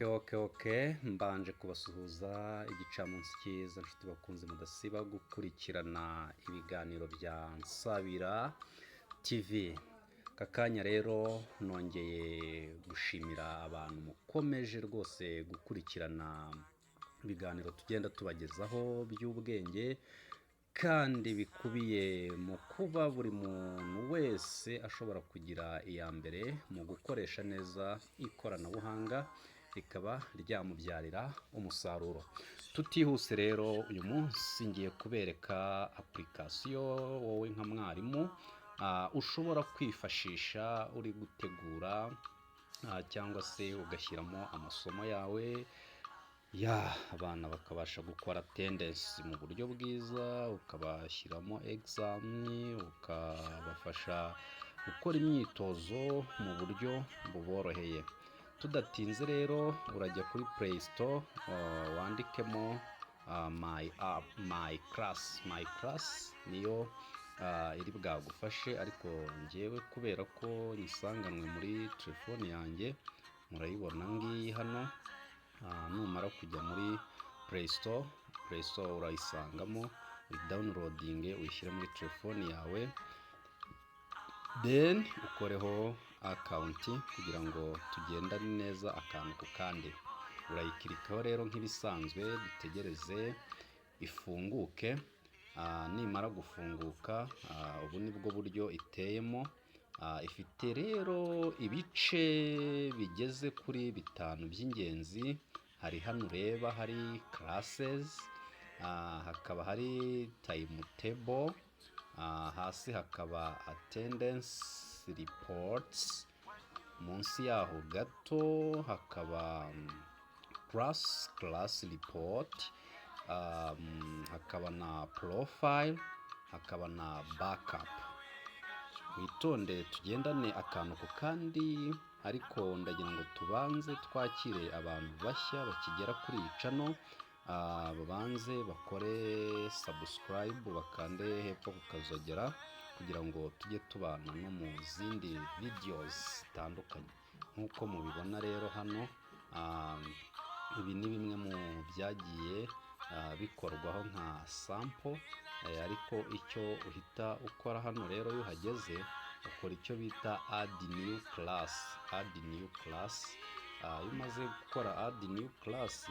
Okay, mbanje kubasuhuza igicamunsi cyiza, nshuti bakunze mudasiba gukurikirana ibiganiro bya Nsabira TV. Aka kanya rero nongeye gushimira abantu mukomeje rwose gukurikirana ibiganiro tugenda tubagezaho by'ubwenge kandi bikubiye mu kuba buri muntu wese ashobora kugira iya mbere mu gukoresha neza ikoranabuhanga, rikaba ryamubyarira umusaruro. Tutihuse rero, uyu munsi ngiye kubereka application wowe nka mwarimu ushobora kwifashisha uri gutegura cyangwa se ugashyiramo amasomo yawe, ya abana bakabasha gukora attendance mu buryo bwiza, ukabashyiramo exam, ukabafasha gukora imyitozo mu buryo buboroheye. Tudatinze rero, urajya kuri Play Store, wandikemo my app, My Class. My Class niyo iri bwagufashe, ariko ngewe kubera ko nyisanganwe muri telefone yanjye, murayibona ngiyi hano. Numara kujya muri Play Store, Play Store urayisangamo, uyidownloadinge, uyishyire muri telefone yawe, then ukoreho account kugira ngo tugendane neza akantu ku kandi. Urayiclickaho rero nk'ibisanzwe, dutegereze ifunguke. Nimara gufunguka, ubu ni bwo buryo iteyemo. Ifite rero ibice bigeze kuri bitanu by'ingenzi. Hari hano ureba hari classes, hakaba hari timetable, hasi hakaba attendance reports, munsi yaho gato hakaba class report, hakaba na profile, hakaba na backup. Witonde tugendane akantu ku kandi, ariko ndagira ngo tubanze twakire abantu bashya bakigera kuri iyi channel, babanze bakore subscribe, bakande hepfo ku kazogera kugira ngo tujye tubana no mu zindi videos zitandukanye. Nk'uko mubibona rero hano, ibi ni bimwe mu byagiye bikorwaho nka sample, ariko icyo uhita ukora hano rero iyo uhageze, ukora icyo bita add new class. Add new class, iyo umaze gukora add new class,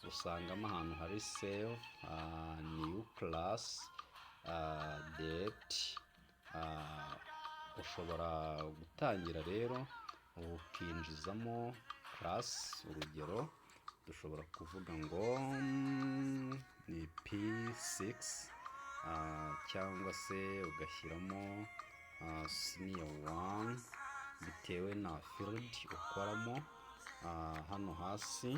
usangamo ahantu hari save new class date. Ushobora gutangira rero ukinjizamo class. Urugero dushobora kuvuga ngo ni P6, cyangwa se ugashyiramo senior 1, bitewe na field ukoramo. Hano hasi,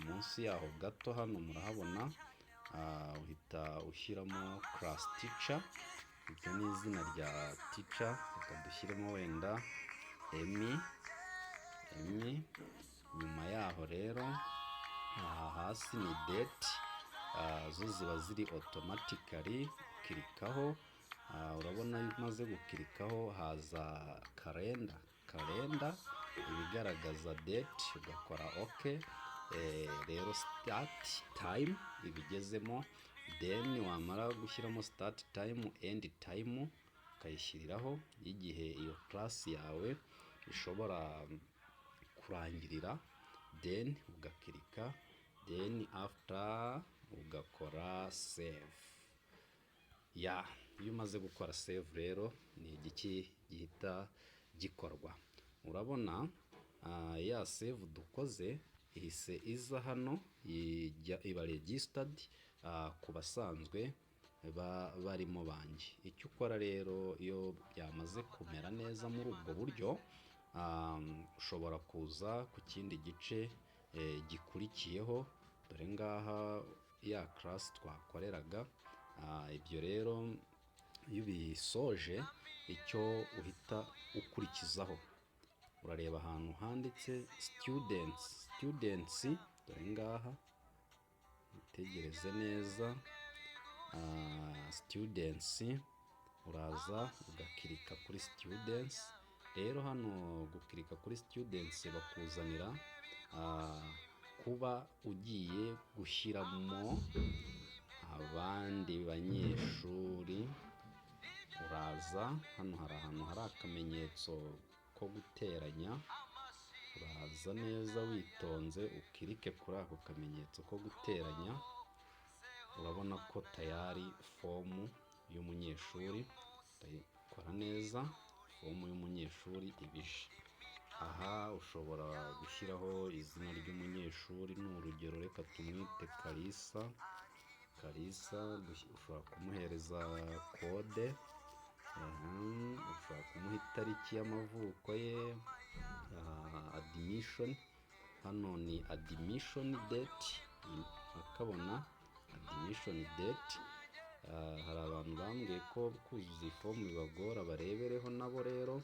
munsi yaho gato hano murahabona, uhita ushyiramo class teacher. Iryo ni izina rya teacher. Reka dushyiremo wenda Emi. Emi. Nyuma yaho rero, aha hasi ni date, zo ziba ziri automatically. Uclickaho, urabona iyo umaze guclickaho haza calendar. Calendar ibigaragaza date, ugakora ok. Rero start time ibigezemo, then wamara gushyiramo start time, end time ukayishyiriraho y'igihe iyo class yawe ishobora kurangirira, then ugaclicka, then after ugakora save. Ya, iyo umaze gukora save rero, ni igiki gihita gikorwa? Urabona ya save dukoze ihise iza hano, iba registered ku basanzwe barimo banjye. Icyo ukora rero iyo byamaze kumera neza muri ubwo buryo, ushobora kuza ku kindi gice gikurikiyeho. Dore ngaha ya class twakoreraga. Ibyo rero iyo ubisoje, icyo uhita ukurikizaho, urareba ahantu handitse students. Students, dore ngaha, witegereze neza, students, uraza ugaclicka kuri students. Rero hano guclicka kuri students bakuzanira Kuba ugiye gushyiramo abandi banyeshuri, uraza hano, hari ahantu hari akamenyetso ko guteranya. Uraza neza witonze, ukirike kuri ako kamenyetso ko guteranya. Urabona ko tayari fomu y'umunyeshuri, ndayikora neza, fomu y'umunyeshuri ibije aha. Ushobora gushyiraho izina ry'umunyeshuri, ni urugero, reka tumwite Kalisa. Kalisa, ushobora kumuhereza code, ushobora kumuha itariki y'amavuko ye, admission, hano ni admission date, akabona admission date. Hari abantu bambwiye ko kuzuza iyi fomu bibagora, barebereho nabo rero.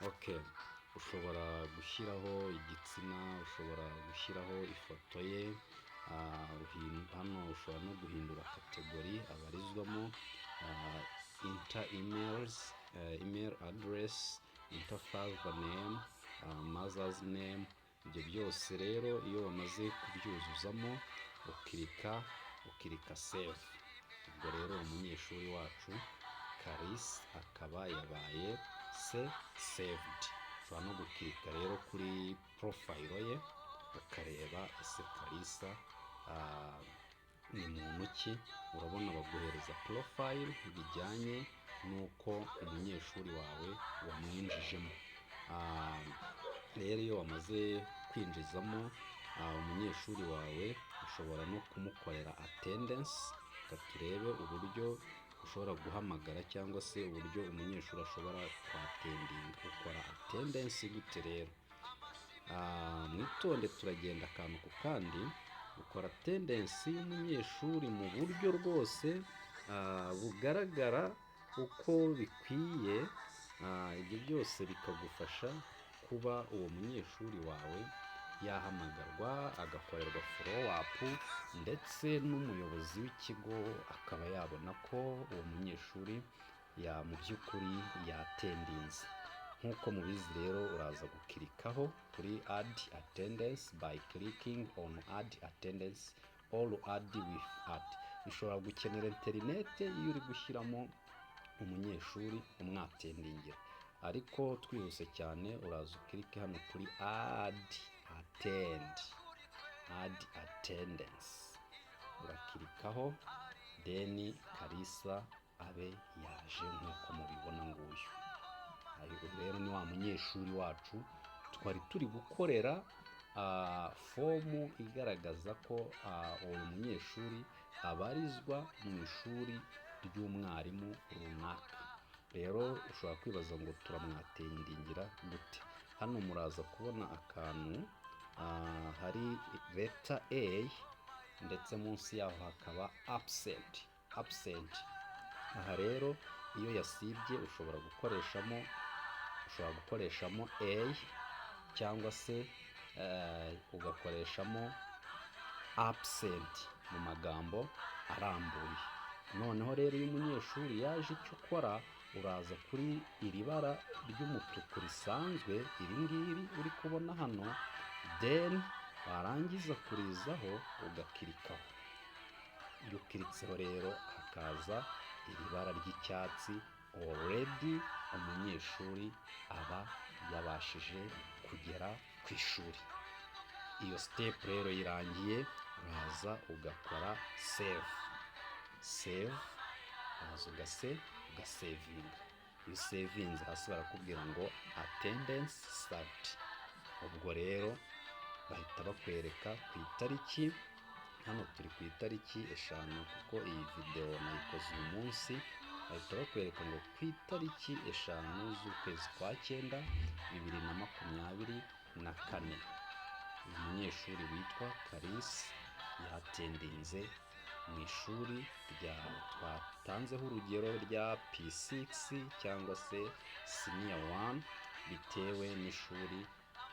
Okay, ushobora gushyiraho igitsina, ushobora gushyiraho ifoto ye. Hano ushobora no guhindura category abarizwamo, enter emails, email address, enter father name, mother's name. Ibyo byose rero iyo wamaze kubyuzuzamo, ukirika save. Ubwo rero umunyeshuri wacu Kalisa akaba yabaye se saved. Ushobora no gukirika rero kuri profile ye, ukareba ese Kalisa ni muntu ki. Urabona baguhereza profile bijyanye n'uko umunyeshuri wawe wamwinjijemo. Rero iyo wamaze kwinjizamo umunyeshuri wawe, ushobora no kumukorera attendance. Reka turebe uburyo ushobora guhamagara cyangwa se uburyo umunyeshuri ashobora kwattendinga. Ukora attendance gute rero? Mwitonde, turagenda akantu ku kandi. Ukora attendance y'umunyeshuri mu buryo rwose bugaragara uko bikwiye. Ibyo byose bikagufasha kuba uwo munyeshuri wawe yahamagarwa, agakorerwa follow-up, ndetse n'umuyobozi w'ikigo akaba yabona ko uwo munyeshuri ya mu by'ukuri yattendinze. Nk'uko mubizi rero, uraza gukirikaho kuri add attendance by clicking on add attendance or add with add. Bishobora gukenera interinete iyo uri gushyiramo umunyeshuri umwattendingira, ariko twihuse cyane, uraza ukirike hano kuri add attendance, urakirikaho, then Kalisa abe yaje nk'uko mubibona. Nguyu. Ayo rero ni wa munyeshuri wacu twari turi gukorera fomu igaragaza ko uyu munyeshuri abarizwa mu ishuri ry'umwarimu runaka. Rero ushobora kwibaza ngo turamwattendingira gute? Hano muraza kubona akantu hari letter A, ndetse munsi yaho hakaba absent. Absent aha rero, iyo yasibye, ushobora gukoreshamo A cyangwa se ugakoreshamo absent mu magambo arambuye. Noneho rero iyo umunyeshuri yaje, icyo ukora, uraza kuri iri bara ry'umutuku risanzwe, iri ngiri uri kubona hano, then warangiza kurizaho ugakirikaho. Iyo ukiritseho rero, hakaza iri bara ry'icyatsi, already umunyeshuri aba yabashije kugera ku ishuri. Iyo step rero irangiye, uraza ugakora save. Save, uraza ugasavinga. Iyo usavinze, hasi barakubwira ngo attendance saved. Ubwo rero bahita bakwereka ku itariki, hano turi ku itariki 5 kuko iyi videwo nayikoze uyu munsi, bahita bakwereka ngo ku itariki 5 z'ukwezi kwa cyenda 2024, uyu munyeshuri witwa Kalisa yattendinze mu ishuri rya twatanzeho urugero rya P6 cyangwa se senior 1, bitewe n'ishuri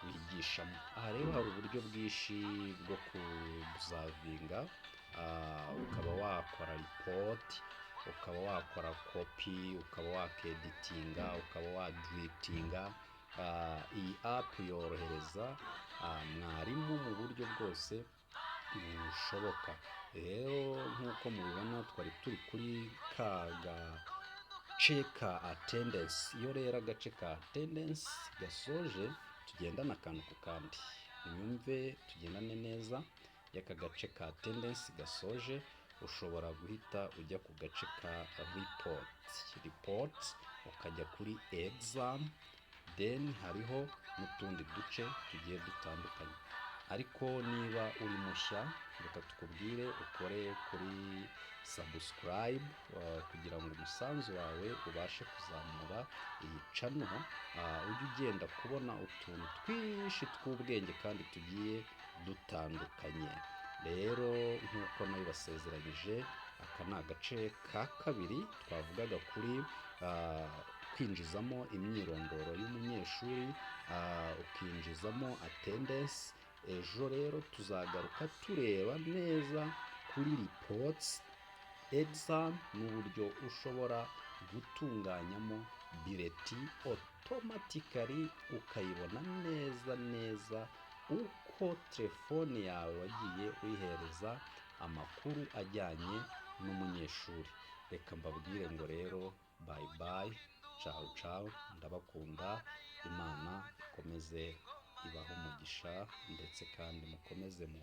wigishamo. Aha rero hari uburyo bwinshi bwo kusavinga, ukaba wakora report, ukaba wakora copy, ukaba wakeditinga, ukaba wadeletinga. Iyi app yorohereza mwarimu mu buryo bwose bushoboka. Rero nk'uko mubibona, twari turi kuri ka gace ka attendance. Iyo rero agace ka attendance gasoje, tugendana akantu ku kandi, unyumve, tugendane neza. Iyo aka gace ka attendance gasoje, ushobora guhita ujya ku gace ka report, report ukajya kuri exam, then hariho n'utundi duce tugiye dutandukanye. Ariko niba uri mushya, reka tukubwire ukore kuri subscribe kugira ngo umusanzu wawe ubashe kuzamura iyi channel, ujye ugenda kubona utuntu twinshi tw'ubwenge kandi tugiye dutandukanye. Rero nk'uko nabibasezeranyije, aka ni agace ka kabiri twavugaga kuri kwinjizamo imyirondoro y'umunyeshuri, ukinjizamo attendance. Ejo rero tuzagaruka tureba neza kuri reports, exam n'uburyo ushobora gutunganyamo bulletin automatically, ukayibona neza neza uko telefone yawe wagiye uyihereza amakuru ajyanye n'umunyeshuri. Reka mbabwire ngo rero bye bye, ciao ciao, ndabakunda. Imana ikomeze ibahe umugisha ndetse kandi mukomeze mu